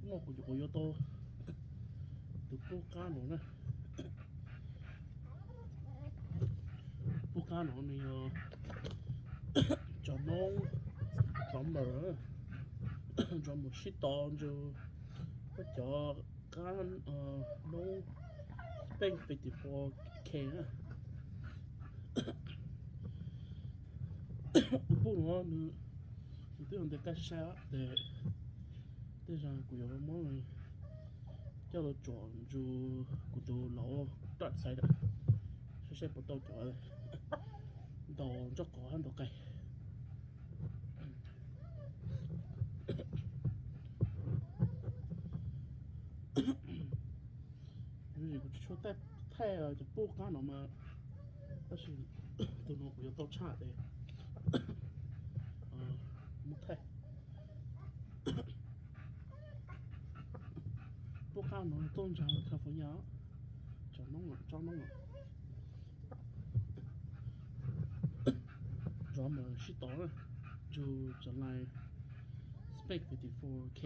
Kuv yuav tau tus pub qab no na. Pub qab no nws yog cov noob, cov mawm, cov mawm sib tov ntsug, cov qab noob Spain fifty-four K na. Tus pub no nws twb yog ntes qai sai sai tes tej zaum kuv yuav muab coj los tsuam ntsug kuv tus laus raj xaiv lawm, saib saib puas tau cov ntaus ntsob qos hab ntaus qai. Kuv tsis tshua thaij cov pub qab no mas, tab sis tus no kuv yuav tau tshaj tes muab thaij. Pub qab no tuaj ntsa California, cov noob, tsob noob, cov mawm sib tov na, ntsug cov lais Spain fifty-four K.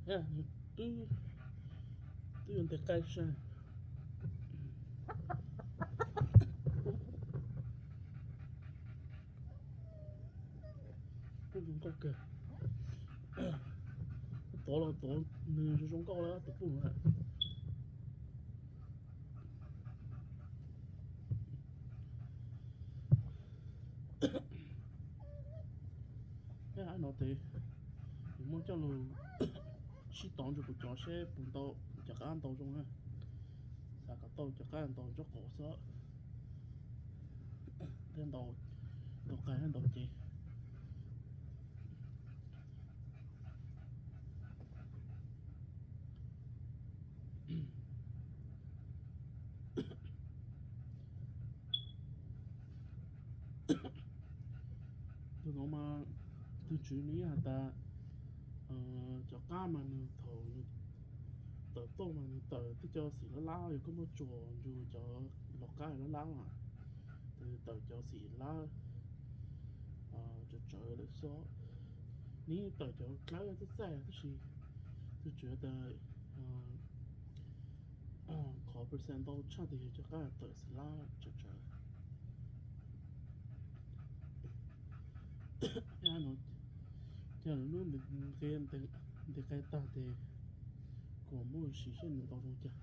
Twb, twb yuav ntes qai sai. Pub zoo nkauj kawg. Tov los tov nws zoo zoo nkauj lawm tus pub no. Ab no tes kuv muab coj lug sib tov ntsug kuv cov seb puas ntau, cov qab ntau zoo na. Xav kom tau cov qab ntau ntsob qos xwb. Thiab ntau, ntau qai thiab ntau cev. Tus no mas tus tswv nws yeej has tas cov qab mas nws thaum nws tawm tuaj mas nws tawm tej cov xim lab lab, yog koj muab tsuam ntsug cov los qab lab lab mas, nws tawm cov xim lab tsawv tsawv lawm xwb. Nws yeej tawm cov dlawb txaij txaij tab sis tus tswv tas qhov percent ntau tshaj tes yog cov qab tawm xim lab tsawv tsawv. Ces lub nqe ntes qai tag tes kuv muab sim seb nws ntau zoo cas.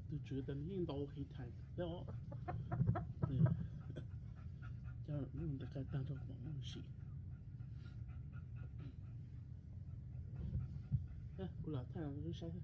Tus tswv tas nws yeej ntau heev thiab os. Ces lub ntes qai tag rau kuv muab sim. Kuv lam thaij rau nej saib.